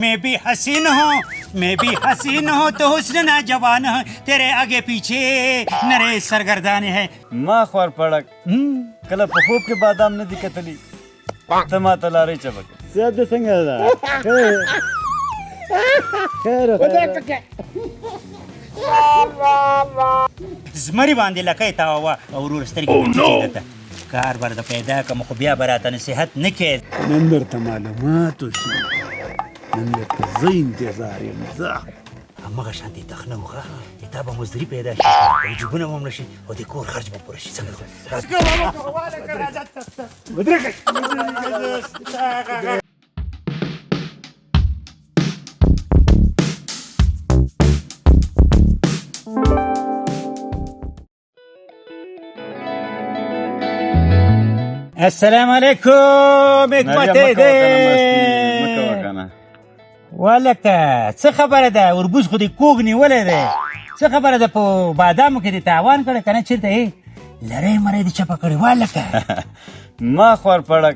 मैं भी हसीन हूँ, मैं भी हसीन हूँ तो हुस्न ना जवान हूँ, तेरे आगे पीछे नरे सरगर्दान है. ما خوار پړک کله په خوب کې بادام نه دي کتلي، ته ما ته لارۍ چپه کړې. صحت دې څنګه ده؟ خیر خیر. زمري باندې لکۍ تاوه او ورور سترګې پټې کړې. درته کار به درته پیدا کړم، خو بیا به راته نصیحت نه کوې. نن درته معلومات وشي، نن درته زه انتظار یم زه. هماغه شان دې تخنه وښه چې تا به مزدوري پیدا شي او جیبونه به مړه شي او د کور خرج به پوره شي. څنګه؟ ودرېږئ. السلام علیکم حکمتې دی. ولکه څه خبره ده؟ وربوز خو دې کوږ نیولی دی. څه خبره ده؟ په بادامو کې دې تاوان کړی که نه؟ چېرته یې لرۍ مرۍ دې چپه کړې والکه. ما خوار پړک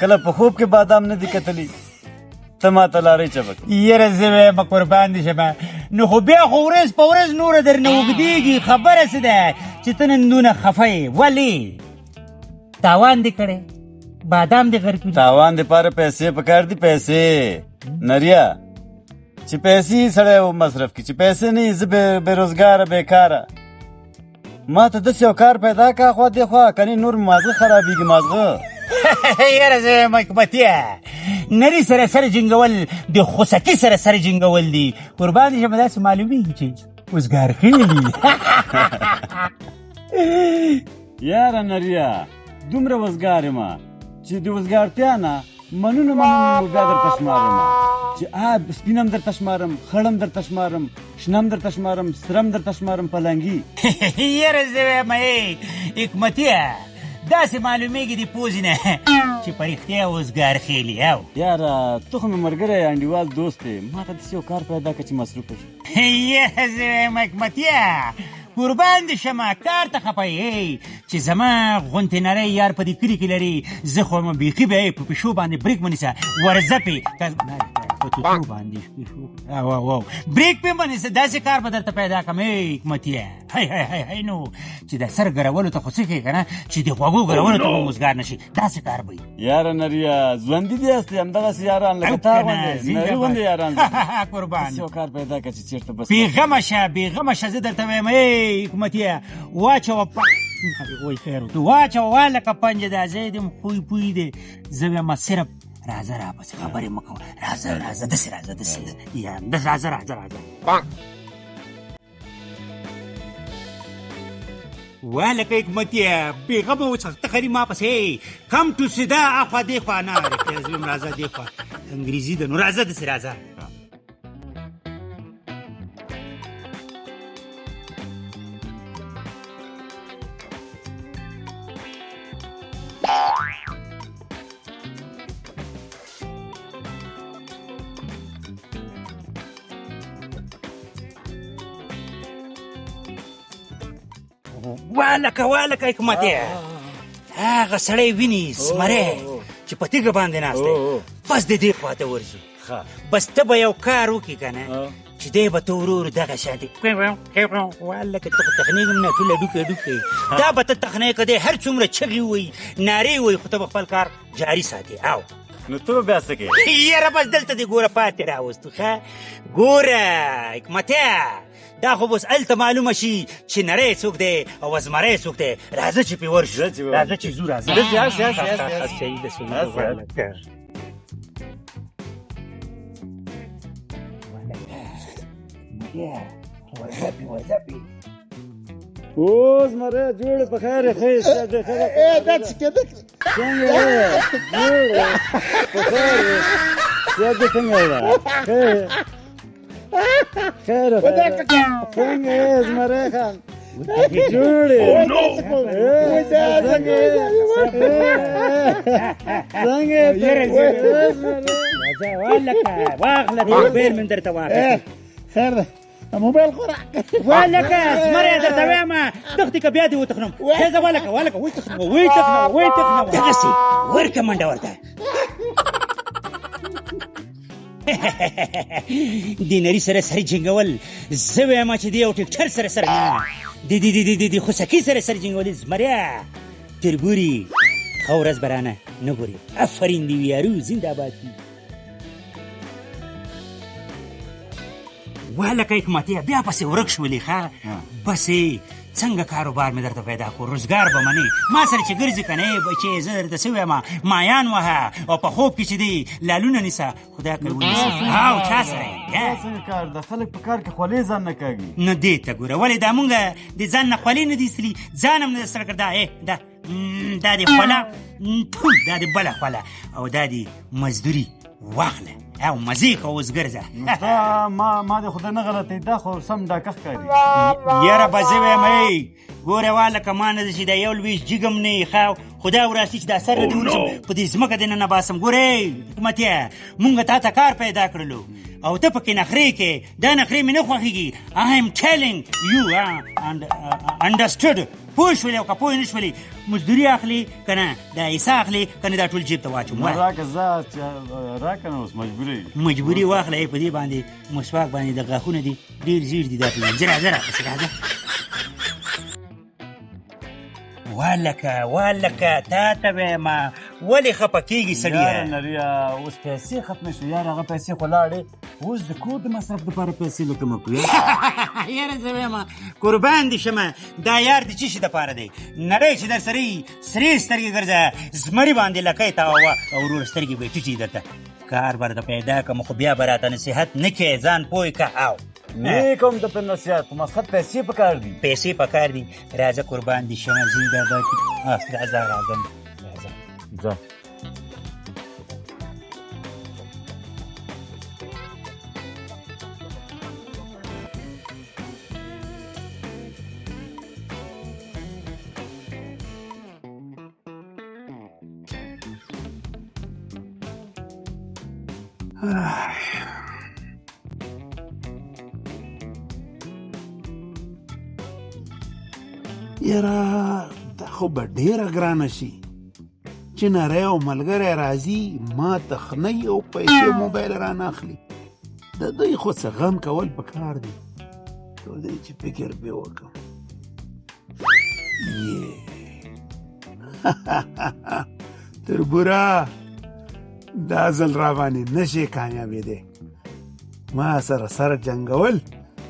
کله په خوب کې بادام نه دي کتلي، ته ما ته لارۍ چپه کړې. یاره زه وایم قربان دې شمه، نو خو بیا خو ورځ په ورځ نوره درنه اوږدېږي. خبره څه ده چې ته نن دونه خفه یې؟ ولې تاوان دې کړی؟ بادام دې غرق کړي؟ تاوان دپاره پیسې پکار دي، پیسې نریا، چې پیسې سړی مصرف کړي. چې پیسې نه وي، زه بېروزګاره بېکاره. ما ته داسې یو کار پیدا کړه خوا دې خوا، کنې نور مازغه خرابېږي مازغه. یاره زه وایم حکمتیه، نري سره سر جنګول د خوسکي سره سر جنګول دي. قربان دې شم، داسې معلومېږي چې وزګار خېلي. یاره نریا، دومره وزګار یم چې د وزګارتیا نه منونه منونه بیا درته شمارم، چې سپینم درته شمارم، خړم درته شمارم، شنم درته شمارم، سرم درته شمارم، پلنګي. یاره زه وایم ای حکمتیه، داسې معلومېږي د پوزې نه چې په رښتیا وزګار خېلي. او یاره ته خو مې ملګری انډیوال دوست یې، ما ته داسې یو کار پیدا کړه چې مصروفه شم. یاره زه وایم حکمتیه، قربان دې شمه، کار ته خفه یې چې زما غونتې نری یار په دې کلي کې لري. زه خو مې بیخي به یې په پیشو باندې بریک ونیسه ورځه پې په توتو باندې پیشو او او او بریک پې ونیسه. داسې کار به درته پیدا کړم ای حکمتیه. هی هی هی هی، نو چې د سر ګرولو ته خو څه ښې که نه، چې د غوږو ګرولو ته به وزګار نه شي، داسې کار به وي. یاره نریا، ژوندي دي هستې همدغسې یاران لکه تا غوندې نري غوندې یاران. قربان داسې یو کار پیدا کړه چې چېرته بس. بېغمه شه، بېغمه شه، زه درته وایم ای حکمتیه، واچوه وای خیر واچوه والکه پنجه دا ځای دې هم خوی پوی دی. زه وایم صرف راځه راپسې، خبرې مه کوه، راځه راځه، داسې راځه، داسې یا داسې راځه راځه راځه. والکه حکمتیه، بېغمه اوسه، ته خري ما پسې کم ټو سیده اخوا دې خوا نه، رښتیا زه وایم راځه دې خوا، انګریزي ده نو راځه داسې راځه. والکه والکه حکمتیه، هغه سړی ویني زمری چې په تیږه باندې ناست دی، بس د دې خوا ته ورځو. بس ته به یو کار وکړې که نه چې دی به ته ورور دغه شان دی. والکه ته خو تخنېږم نه، ټوله ډوکې ډوکې دا به ته تخنې که دی هر څومره چغې ووایي نارې ووایي، خو ته به خپل کار جاري ساتې. او نو ته به بیا څه کوې؟ یاره بس دلته دې ګوره پاتې راوستو. ښه ګوره حکمتیه، دا خو اوس هلته معلومه شي چې نری څوک دی او زمری څوک دی. راځه چې پرې ورشو، راځه چې ځو، راځه. او زمری جوړ په خیر یې؟ ښه یې؟ دا څه کېده؟ څنګه یې؟ جوړ په خیر یې؟ صحت دې څنګه ده؟ ښه یې؟ خیر څنګه یې زمری خان؟ جوړ یې؟ څنګه یې؟ څنګه یې؟ والکه واخله دې موبایل مې درته واخیست. خیر ده، موبایل خو راکړه. والکه زمری درته وایم تښتې که بیا دې وتښنوم. ښځه والکه والکه وتښنوه وتښنوه وتښنوه، دغسې ورکه منډه ورته. د نري سره سر جنګول، زه وایم چې دی یو ټریکټر سره سر نه د د د د د خوسکي سره سر جنګول. زمریا تربوري ښه ورځ به رانه نه ګوري. افرین دې وي یارو، زنده باد دي. وهلکه حکمتیه، بیا پسې ورک شولې. ښه بس څنګه کاروبار مې درته پیدا کړو، روزګار به منې ما سره چې ګرځي که نه بچې. زه درته څه وایم، مایان وهه او په خوب کې چې دی لالونه نیسه، خدای که ونیسي او چا سره یې څنګه کار ده؟ خلک په کار کې خولې ځان نه کاږي. نو دې ته ګوره، ولې دا مونږ د ځان نه خولې نه دي ایستلي، ځان هم نه سره کړ. دا دا دا دې خوله، دا دې بله خوله، او دا دې مزدوري واخله او مزې کوه، اوس ګرځه. دا ما د خدای نه غلطی، دا خو سم ډاکه ښکاري. یاره به زه وایم، ای ګوره والکه، ما نه چې دا یو لویش جګم نه یې، ښه خدای وراسي چې دا سر دې ونیسم، په دې ځمکه دې ننه باسم. ګوره حکمتیه، مونږ تا ته کار پیدا کړلو او ته پکې نخرې کې، دا نخرې مې نه خوښېږي. I am telling you and understood. پوه شولې او که پوه نه شولې؟ مزدوري اخلي که نه، دا حصه اخلي که نه، دا ټول جیب ته واچوم. راکه، زه راکه نو اوس مجبوري. مجبوري واخله. په دې باندې مسواک باندې د غاښونه دي ډېر زیړ دي، دا پې زه راځه، راپسې راځه. ولکه ولکه تا ته وایم، ولې خفه کېږي سړیه؟ یاره نریا، اوس پیسې ختمې شوې یاره، هغه پیسې خو لاړې، اوس د کور د مصرف دپاره پیسې له کومه کړو؟ یاره زه وایم قربان دې شمه، دا یار د څه شي دپاره دی؟ نړۍ چې در سره یي، سرې سترګې ګرځه، زمري باندې لکۍ تاووه او ورور سترګې به یې ټیټې. درته کار به درته پیدا کړم، خو بیا به راته نصیحت نه کوې، ځان پوه که. او نه کوم درته نصیحت، خو مقصد پیسې پکار دي. پیسې پکار دي، راځه قربان دې شمه، زنده باد. راځه راځه راځه. ځه. یاره دا خو به ډېره ګرانه شي چې نری او ملګری راځي، ما ته خنۍ او پیسې موبایل رانه اخلي. د دوی خو څه غم کول پکار دی، تر دې چې فکر پرې وکړم. تربوره دا ځل را باندې نشي کامیابېدی، ما سره سر جنګول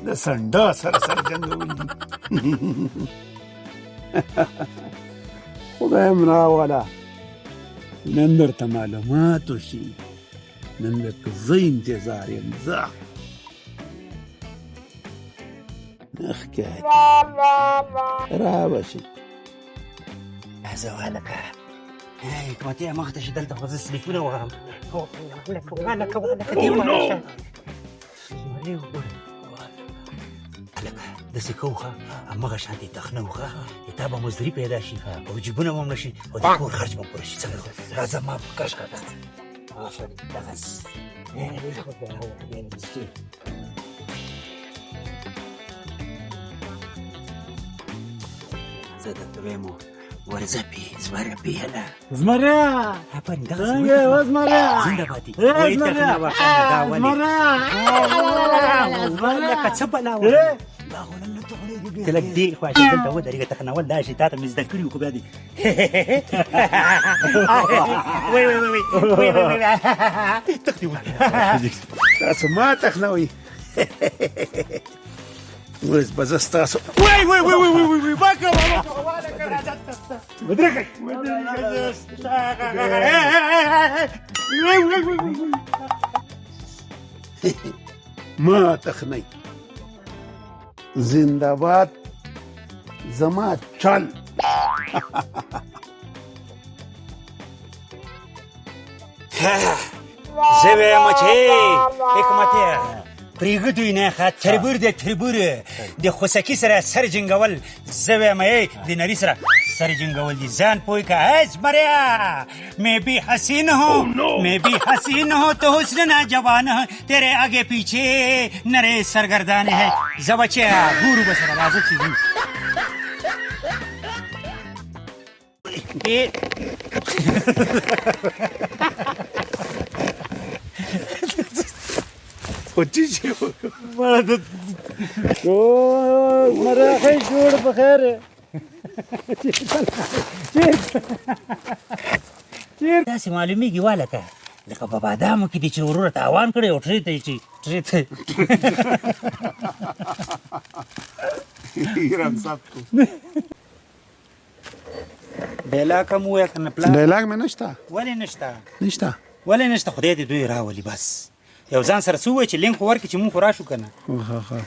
د سنډا سره سر جنګول دي. خدای هم راوله، نن درته معلومات وشي، نن درته زه انتظار یم. ځه ښکاري را به شي. زه هلکه حکمتیه، مخته شي، دلته خو زه سلیپونه وهم. هلکه هلکه هلکه، دې وشه زمری وګوره. هلکه داسې کوو، ښه هماغه شان دې تخنه وښه، تا به مزدوري پیدا شي او جیبونه به هم نه شي او د کور خرچ به پوره شي. څنګه؟ راځه ما په کش کړه. آفرین، دغسې. زه درته وایم ورځه پې زمری پې هله. زمریا آفرین، دغسې. څنګه یې وزمریا؟ زنده بادي. ای وایي زمریا! تخنه وښه، دا ولې زمریا! لکه څه بلا وه؟ دا خو نن نه تخنېږي بیا. ته لږ دې خوا شه، دلته ودرېږه، تخنول دا شي تا ته مې زده کړي وو، خو بیا دې وی وی وی وی وی وی وی تښتي. تاسو ما تخنوئ، اوس به زه ستاسو وای وای وای وای وای وای ما کوه ودرېږئ. ما تخنئ، زنده باد زما چل. زه وایم چې حکمتیه پرېږدوی نه، ښه تربور دی، تربور د خوسکي سره سر جنګول، زه وایم ای د نري سره سر جنګول دي، ځان پوه که. ای زمریا، मैं भी हसीन हूँ, मैं भी हसीन हूँ तो हुस्न ना जवान हूँ, तेरे आगे पीछे नरे सरगर्दान है. ځه بچیه، ګورو به سره، راځه چې ځو. خو چې شي مړه د زمری ښه جوړ په خیر یې. داسې معلومیږي والکه لکه په بادامو کې دي چې وروره تاوان کړی او ټرې ته یې چې ټرې ته ایران صاحب کو ډایلاګ هم ووایه که نه پلار. ډایلاګ مې نشته. ولې نشته؟ نشته. ولې نشته؟ خدای دې دوی راولي بس. یو ځان سره څه ووایه چې لینک خو ورکړي چې مونږ خو راشو که نه.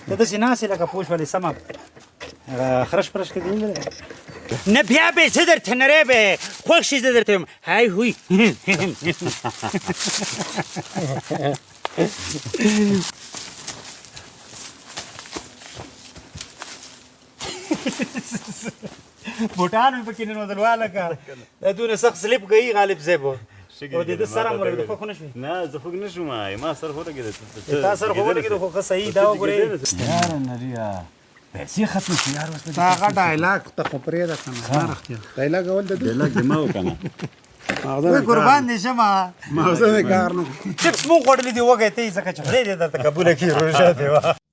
ته داسې ناست یې لکه پوه شولې سمه هغه خرش پرش کې دې ولیدلی؟ نه بیا به زه درته نری به خوښ شي زه درته یم های هوی. بوټان مې پکې ننوتل والکه دا دونه سخت سلیپ کوي غالب صاحب او د ده سر هم ولګېد، خوښ نه شوې؟ نه زه خوږ نه شوم، ما سر خو ولګېد. تا سر خو ولګېد خو ښه صحیح دا وګورې. یاره نریا پیسې ختمې شوې یار اوس. تا هغه ډایلاګ ته خو پرېږده که نه، رښتیا ډایلاګ اول د ډایلاګ دې ما وکړه. وای قربان دې شم. ماغزه مې کار نه. چپس مو خوړلي دي وږی ته یې ځکه چې خدای دې درته قبوله کړي روژه دې وه.